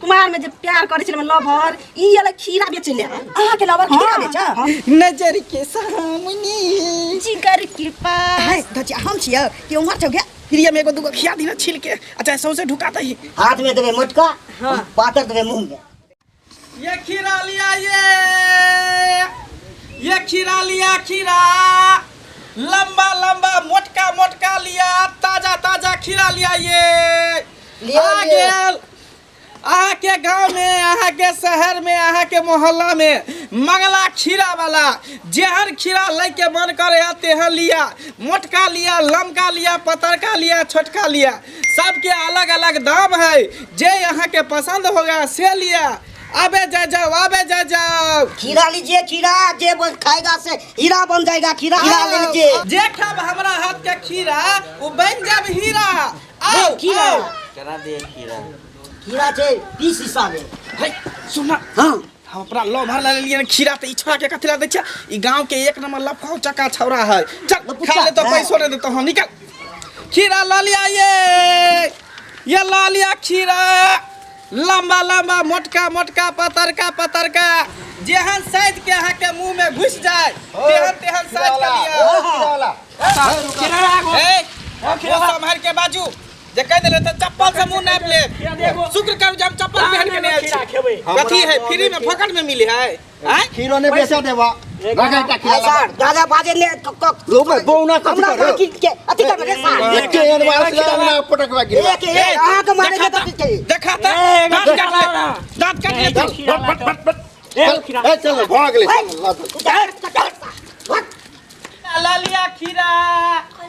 कुमार में जे प्यार करे छलै लवर ई अलै खीरा बेचै ले। अहाँ के लवर खीरा बेच? नजर के सामने जिगर के पास। है धचिया, हम छियै कि उम्हर छौ गे? प्रिय में एगो दूगो खिया दी ना छील के, अच्छा सौंसे ढुका दही। हाथ में देबे मोटका, पातर देबे मुंह में। ये खीरा लिया, ये खीरा लिया, खीरा लंबा लंबा मोटका मोटका लिया, ताजा ताजा खीरा लिया। ये लिया, आ लिया। गेल अहाँ के गांव में, अहाँ के शहर में, अहाँ के मोहल्ला में मंगला खीरा वाला। जेहन खीरा लै के मन करे है तेहन लिया, मोटका लिया, लमका लिया, पतरका लिया, छोटका लिया, सबके अलग अलग दाम है। जे यहाँ के पसंद होगा से लिया। आबे जा जाओ, आबे जा जाओ। खीरा लीजिए खीरा, जे बस खाएगा से हीरा बन जाएगा। खीरा खीरा ले लीजिए। जे खाब हमरा हाथ के खीरा वो बन जाब हीरा। आओ खीरा। आओ। केना दे खीरा? खीरा छै 20 हिस्सा में। हे सुन ना, हाँ। हम अपना लव भर ले लिए खीरा, तो ई छोड़ा के कथी ला दै छै? ई गांव के एक नंबर लफाव चक्का छौड़ा है। चल लफुचा, खा ले तो हाँ। पैसो नहीं देता। हाँ निकल। खीरा ल लिया, ये ल लिया खीरा, लंबा लंबा मोटका मोटका पतरका पतरका, जेहन साइज के अहाँ के मुंह में घुस जाए तेहन तेहन साइज के लिया। ए, वो सम्हार के बाजू जे कह देले त चप्पल से मुंह नाप ले। शुक्र करू जे हम चप्पल पहन के नहीं आयल छी। कथी है फ्री में फकट में मिले है? आय खीरो ने बेचा देबा रखा एकटा खीरा। सार दादा बाजे ने रोबे बौना कथी हमरा करे? की के अथी करबे रे सार? एके एहन बात छै, अंगना पटकबा गिरबा। एक एक अहाँ के मारे के तऽ की? देखा त दांत काट ले, दांत काट ले तू। चल, ए चल भऽ गेलै, चल, लऽ चल। ला लिया खीरा,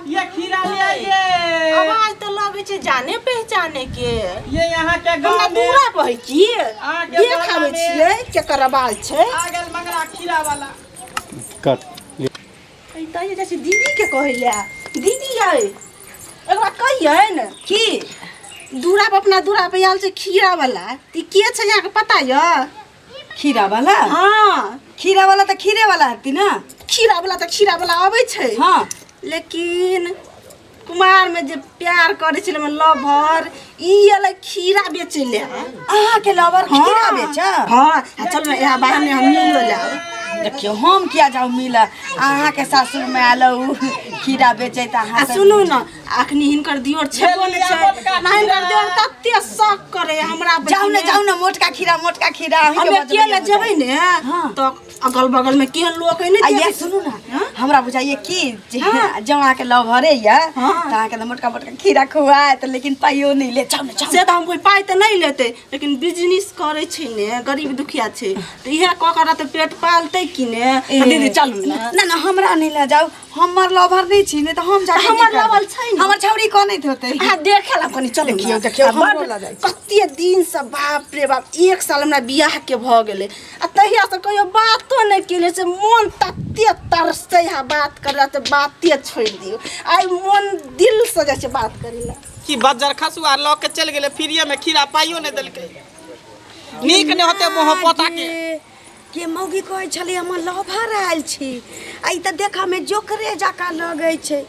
ये खीरा लिया, ये आवाज तऽ लगै छै जाने पहचाने के। ये यहाँ के हमरा गांव में दूरा कहै की अहाँके देख गाँव आबै में। छियै केकर आवाज छै। आ गेल मंगला खीरा वाला। कट। ई तऽ ई जाइ छै दीदी के कहै लए। दीदी यै, एकरा कहियै ने की दूरा पर, अपना दूरा पर आयल छै खीरा वाला, तऽ ई के छै अहाँके पता यऽ? खीरा वाला? हाँ। खीरा वाला तऽ खीरे वाला हेती ना? खीरा वाला तऽ खीरा वाला अबै छै। हाँ। लेकिन कुमार में जे प्यार करे छलै लवर, ई अलै खीरा बेचै ले। अहाँ के लवर खीरा बेच? हाँ। आ चल ना, इएह बहाने हम मिलो लाब। देखियौ, हम किया जाउ मिल? अहाँ के सासुर में आयल उ खीरा बेचै तऽ अहाँ आ सुनू ने, अखनी हिनकर दियोर छेबो नहि छै ना, हिनकर दियोर तते शक करे हमरा पर। जाउ ने, जाउ ने, मोटका खीरा, मोटका खीरा अहीं के हमे बजबैये के ले बुझाइए। जेबै ने हाँ। तऽ अगल बगल में केहन लोक है ने आ ये देखै। सुनू ना, हाँ? हमरा बुझाइए कि जे हाँ। जँ अहाँके लवहरे यऽ हाँ। तऽ अहाँके तऽ मोटका मोटका खीरा खुआएत, लेकिन पाइयो नहि ले। जाउ ने, जाउ। से तऽ हम कोइ पाइ तऽ नहि लेतै, लेकिन बिजनेस करै छै ने, गरीब दुखिया छै तऽ इएह कऽ कऽ रहतै, पेट पालतै कि ने। तऽ दीदी चलू ने। ना ना, हमरा नहि लऽ जाउ, हमर लवर नहि छी, नहि तऽ हम जाके हमर की करबै? लवर छै ने। हमर छौड़ी कनैत होतै। अहाँ देखे ला कनि चलू ने। देखियौ, देखियौ, आ हमरो बड्ड लऽ जाइ छी। कते दिन से, बाप रे बाप, 1 साल हमरा बियाह के भऽ गेलै आ तहिया से कहियो बातो नहि केने से मोन तते तरसै है बात करे तऽ बाते छोड़ि दियौ। आइ मोन दिल से जाइ छै बात करै लए। की बज्जर खसुआ लऽ के चलि गेलै फ्रीए में खीरा, पाइयो नहि देलकै। नीक नहि होतै मोह पोता के। के मौगी कहै छलै हमर लवर आयल छी, आ ई तऽ देखऽमे जोकरे जकाँ लगै छै।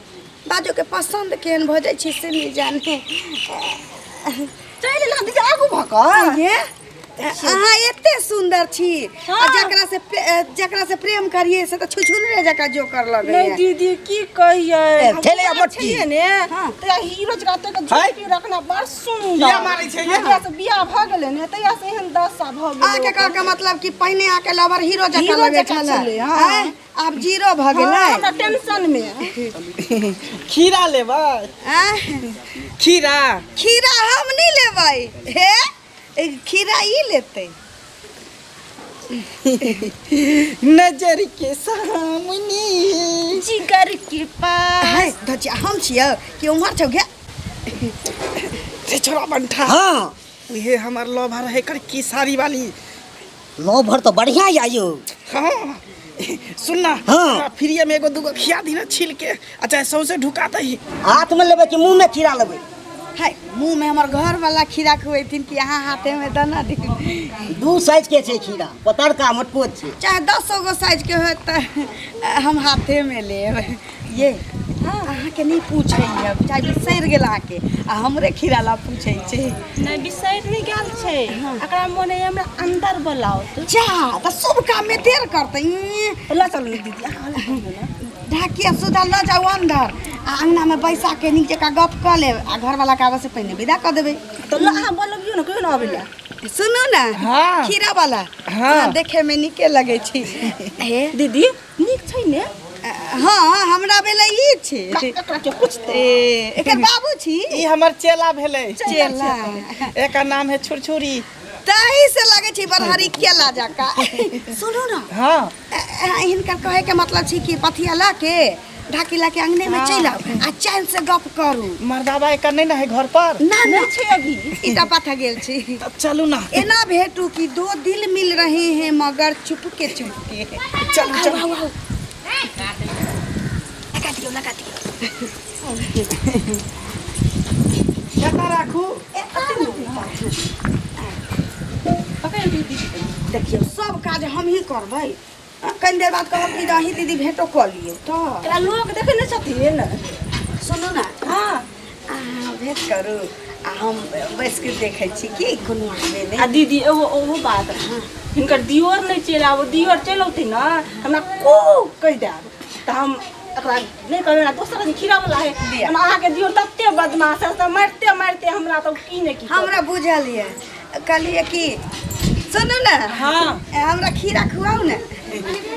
बाजोके पसन्द केहन भऽ जाइ छै से नहि जाने। चलि एला दीदी आगू भऽ कऽ। ये अहाँ एते सुंदर छी आ जकरा से प्रेम करिए से तऽ छुछुनरे जकाँ जोकर लगै। नहीं दीदी, की कहियै, ए, हम छलै कुमार मोटकी। छियै ने हाँ। तऽ हीरो जकाँ तोके झुकी रखना बड़ सुंदर। किया मारै छै ये? जहिया से बियाह भऽ गेलै ने तहिया से एहन दशा भऽ गेलै। अहाँके कहके मतलब कि पहिने अहाँके लवर हीरो जकाँ हीरो लगै जकाँ छलै, छलै, हाँ। आँय? आब जीरो भऽ हाँ, गेलै। हमरा टेंशन में। खीरा लेबै? आँय? खीरा? खीरा हम नहि लेबै, हे ए, खीरा ई लेतै। नजर के सामने जिगर के पास। है धचिया, हम छियै कि उम्हर छौ गे? रे छोरा बंठा। हाँ। उहे हमर लवर है कर की साड़ी वाली। लवर तऽ बढ़िया या यौ। हाँ सुन ना। हाँ। फ्रीए में एगो दूगो खिया दी ना छील के, अच्छा सौंसे ढुका दही। हाथ में लेबै कि मुंह में खीरा लेबै? है मुंह में हमर घर वाला खीरा खुएथिन कि अहाँ हाथे में दना दी? 2 साइज के छै खीरा, पतरका मोटको छै। चाहे 10 गो साइज के होत तऽ हम हाथे में लेब। ये अहाँके नहि पूछैए चाहे बिसरि गेल अहाँके आ हमरे खीरा ला पूछै छै। नहि, बिसरि नहि गेल छै, एकरा मोन है हमरा अंदर बोलाओ। जा तऽ शुभ काममे देर करतै। ल चलू ने दीदी, अहाँ लऽ चलू ने। ढाकिया सुधा लऽ जाउ अंदर आ अङ्गनामे बैसा के नीक जकाँ गप कऽ लेब आ घरवला के आबऽ से पहिने विदा कऽ देबै। तऽ ल अहाँ बोलबियौ ने, कहियौ ने अबै लए। सुनू ने। हाँ। खीरा वाला। हाँ। देखे में नीके लगे छी। हे दीदी, नीक छै ने? हाँ, हमरा बेला ई छै। एकरा के पूछते। ए, एकर बाबू छी? ई हमर चेला भेलै। चेला। एकर नाम है छुरछुरी। ताही से लगे छै बरहरी केला जकाँ। सुनू ने। हाँ। हिनकर कहे के मतलब छै कि पथिया ला के ढाकी ला के अंगने में चलि आउ आ चैन से गप करू। मर्दाबा एकर नहीं ना है घर पर? ना ना। नहि छै अभी। ईटा पाथा गेल छी। तब चलू ना। एना भेटू कि दो दिल मिल रहे हैं मगर चुपके चुपके। चलू चलू। आउ आउ, लगा दियौ, लगा दियौ। कतऽ राखू? देखियौ, सब काज हमही करबै। कनि देर बाद कहब कि अहीं दीदी भेंटो कऽ लियौ तऽ एकरा लोक देखै नहि छथिन। सुनू ने। हाँ। अहाँ भेंट करू आ हम बैस के देखै छी कि कोनो आबे आ नहि। दीदी, एगो ओहो बात, हिनकर दियोर नहि चलि आबो। दियोर चलि औतै ने, हमरा को कहि देब तऽ हम एकरा नहि कहबै। हमरा दोसर आदमी खीरा वाला है। हमरा अहाँके दियोर तते बदमाश है तऽ मारिते मारिते हमरा तऽ की ने की करत। हमरा बुझल यऽ। कहलियै कि सुनू ने। हाँ। हमरा खीरा खुआउ ने।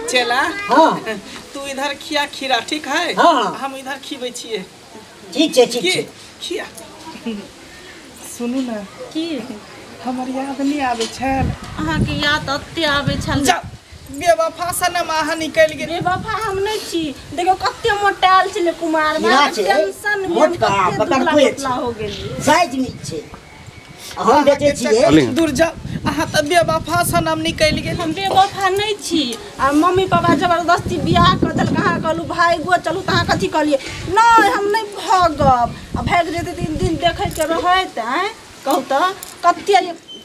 चेला। हाँ। तू इधर खिया खीरा, ठीक है? हाँ, हाँ। हम इधर खिबै छियै। ठीक छै, ठीक की छै। खिया। सुनू ने। की? हमर याद नहि आबै छल? अहाँके याद एते आबै छल। जा, बेवफा सनम अहाँ निकलि गेल। बेवफा हम नहि छी। देखियौ, कते मोटायल छलै कुमार मे। खीरा छै, टेंशन मे हम मोटका, कते पतरको दुबला छै। पतला हो गेलियै। साइज नीक छै, हम बेचै छियै। दूर जाउ, अहाँ तऽ बेवफा सनम निकलि गेल। हम बेवफा नहि छी आ मम्मी पापा जबरदस्ती बियाह कऽ देलक। अहाँ कहलहुँ भागो चलू तऽ अहाँ कथी कहलियै? नहि, हम नहि भागब। आ भागि जेतै तीन दिन देखैके रहैत। आँय, कहू तऽ, कते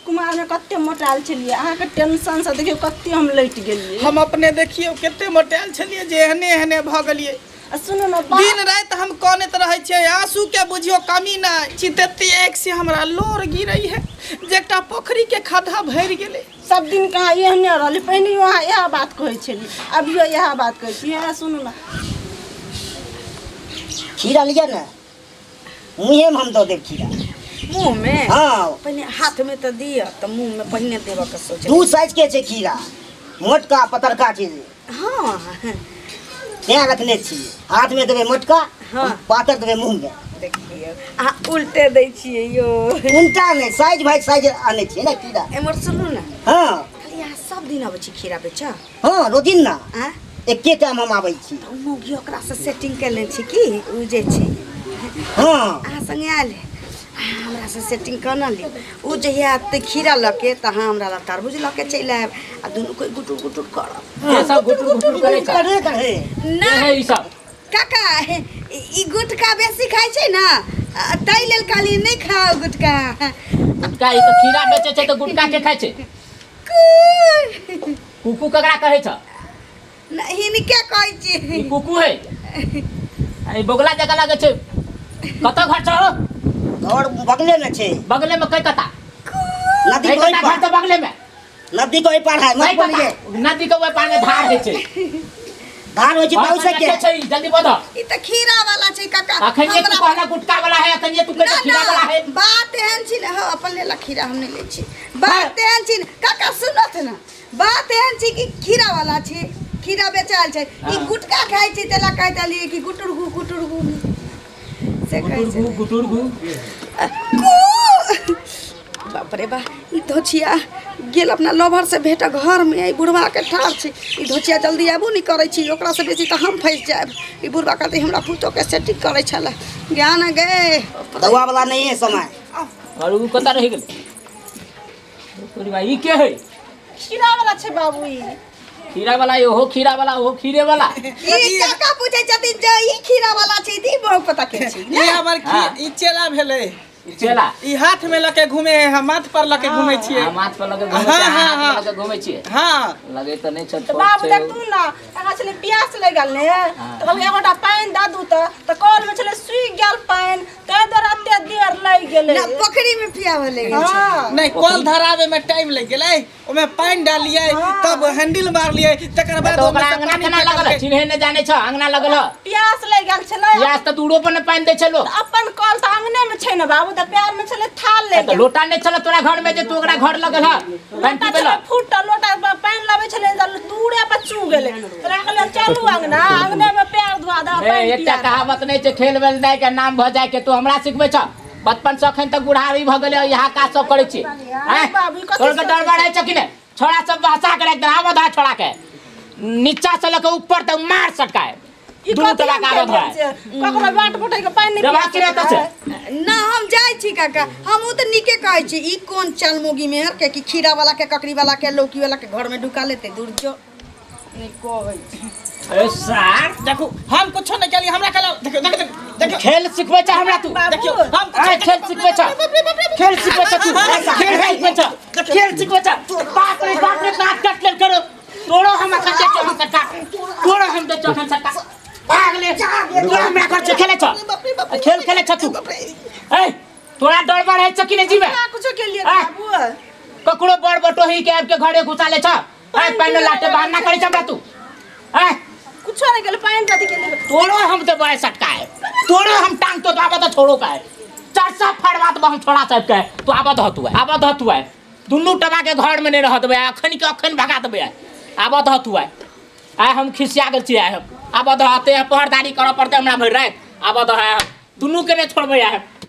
कुमारमे कते मोटायल छलियै। अहाँके टेंशनसँ देखियौ कते हम लटि गेलियै। हम अपने देखियौ कते मोटायल छलियै जे एहने एहने भऽ गेलियै। आ सुनू ने बात। दिन राति हम कनैत रहै छियै, आंसू के बुझियौ कमी नहि छी। तते एक से हमरा लोर गिरै है जे एकटा पोखरी के खद्धा भरि गेलै। सब दिन कहाँ एहने रहलै? पहिने अहाँ इएह बात कहै छलियै, अभियो इएह बात कहै छी। हे, सुनू ने। खीरा लिअ ने, मुँहेमे हम दऽ देब खीरा। मुँहमे? हाँ। पहिने हाथमे तऽ दिअ, तऽ मुँहमे पहिने देबऽ के सोच। दू साइज के छै खीरा, मोटका पतरका छै। हाँ। तेँ रखने छी। हाथमे देबै मोटका। हाँ। पातर देबै मुँहमे। देखियौ, अहाँ उल्टे दै छियै यौ। उल्टा नहि, साइज भाइ साइज आनै छियै ने खीरा। एम्हर सुनू ने। हाँ। खाली अहाँ सब दिन अबै छी खीरा बेचऽ? हाँ, रोजिना। आँय? एके टाइम हम आबै छी। ओ मौगी ओकरासँ सेटिंग केने छै कि ओ जे छै? हाँ। अहाँ संगे आयल है, अहाँ हमरासँ सेटिंग कऽ ने लियौ। ओ जहिया एतै खीरा लऽ के तऽ अहाँ हमरा लग तरबूज लऽ के चलि आयब आ दुनू कोइ गुटुर गुटुर करब। के सब गुटुर गुटुर करै छै? करे करे। ना। के है ई सब? काका, ई गुटका बेसी खाइ छै ने, ताहि लेल कहली नहि खाउ गुटका। गुटका? ई तऽ खीरा बेचै छै तऽ गुटका के खाइ छै? कू। कुकू ककरा कहै छ? नहि, हिनके कहै ई छी। कुकू है? आ ई बगुला जकाँ लागै छै। कतऽ घर छौ? घर बगलेमे छै। बगले में कै कता? नदी कै के ओहि कता घर पार। छै बगले में? नदी के ओहि पार है। कै मत कता? बोलिए। नदी के ओहि पार में धार होइ छै। धार होइ छै। घर पाउसे पर के के छै ई? जल्दी बोल। ई तऽ खीरा वाला छै काका। अखन ये तू कहला गुटका वाला है, अखन ये तू कहै ना खीरा वाला ना है। बात एहन छी ने। हँ, अपन लेला खीरा, हम नहि लै छी। बात एहन छी ने काका, सुनत ने, बात एहन छी कि खीरा वाला छी, खीरा बेचायल छै। ई हाँ। गुटका खाइ छै, तेला कहैत रहलियै कि गुटुर गु गुटुर गु से कहै गुटुर छै। गु गुटुर गु। कू। बाप रे बा, ई धोछिया गेल अपना लवर से भेट घरमे। ई बुढ़वा के ठाढ़ छै। ई धोछिया जल्दी आबो नहि करै छी। ओकरासँ बेसी तऽ हम फँसि जायब। ई बुढ़वा कहतै हमरा पुतोहके सेटिंग करै छलै ज्ञान गे। दवा वाला नहीं है समय। और उ कतऽ रहि गेलै? तोरी भाई, ई के है? खीरा वाला छै बाबू ई। खीरा वाला? ओहो खीरा वाला, ओहो खीरे वाला। ई काका पूछै छथिन जे ई खीरा वाला छै, ई बहुत पता के छी। ई हमर हाँ। ई चेला भेलै। चेला ई हाथ में लके घूमे है, हम माथ पर लके घूमे छियै। आ माथ पर लगे घूमे हाँ, छियै, हाँ, हाथ पर हाँ। लगे घूमे छियै। हाँ लगे तऽ नहि छौ, तऽ छोट बाबू छै। देखू ने, एकरा छलै प्यास लागि गेल ने, तऽ कहलकै एगोटा पानि दऽ दू। तऽ कल मे छलै सुखि गेल पानि, ताहि दुआरे एते देर लागि गेलै। ना पोखरी में पियावे ले गेल छै। हँ। नहीं, कल धरावे में टाइम लग गेलै, ओमे पानि डालियै तब हैंडल मारलियै, तकर बाद तऽ ओमे ओकरा से अंगना पानि केना फेकलकै। लगल? चिन्हे नहि जानै छ, अंगना लगल। प्यास लागि गेल छलै। प्यास तऽ दूरो पर नहि पानि दै छै लोक। तऽ अपन कल तऽ अंगने मे छै ने बाबू, तऽ प्यार मे छलै थाल लागि तऽ गेल। लोटा नहि छल तोरा घर में जे तू ओकरा घर लगल ह पानि लोटा पीबै छलै लए? फूटल, लोटा पर पानि लाबै छलै तऽ दूरे पर चू गेलै, तोरा कहलियै चलू अंगना, अंगने मे पैर धोआ दऽ ए, पानि एकटा पिया दऽ। कहावत नहि छै, खेल वेल दाय के नाम भऽ जाय के? तू हमरा सिखबै छ? बचपन से अखन तक बुढ़ारी भऽ गेलै, यहाँ काज सब करै छी। आँय? बाबू, ई कथी तोहर के डर बढ़ै छ कि नहि? छोड़ा सब बहसा के राखि दे, आबऽ दह छोड़ा के, नीचा से लऽ के ऊपर तक मार सटकाए ई दुनू कथी टका हम के आदत खेल है। छै? ककरो बाट बटै के पानि नहि जब पिया आखिर एतऽ सकै से। है। ना, हम जाइ छी काका, हम ओ तऽ नीके कहै छी। ई कोन चाल मोगी मेहर के कि खीरा वाला के, ककड़ी वाला के, लौकी वाला के घर में ढुका लेते? दूर जो नहीं कहै छी। ए सार, देखू, हम कुछो नहीं केलियै, हमरा कहला देखियौ देखियौ देखियौ। खेल सिखबै छ हमरा तू? बाबू, देखियौ, हम कुछो आँय, खेल सिखबै छ? खेल सिखबै छ तू? खेल सिखबै छ? खेल सिखबै छ? बाप रे बाप रे, दाँत काट लेल करो तोरो। हम अखन दै छौ हम सट्टा तोरो, हम दै छौ अखन सट्टा। भाग ले, तोरा हमरा घर से खेले छ, खेल खेले छ तू? ए, तोरा डर बढ़ै छ कि नहि जीवे? ना कुछो केलियै आँय। बाबू। ककरो बड़ बटोही के आबि के घरे घुसा ले छ। आय, पानि लाटे बहाना करै छ हमरा तू? आय, कुछो नहि केलियै, पानि कथी केलियै? तोरो हम देबै सटकाए, तोरो हम टांग तो आबऽ तऽ छोड़ो का चरसा फड़वा देबो हम छोड़ा साहब के। तू आबऽ दह, तू आबऽ दह, तू आय। दुनू टबा के घर में नहीं रह देबै, अखन के अखन भगा देबै। आबऽ दह तू आय। आय हम खिसिया गेल छी। आय हम आबऽ दह, एते पहरदारी करऽ पड़तै हमरा भरि राति। आबऽ दह, आय हम दुनू के नहीं छोड़बै। आय हम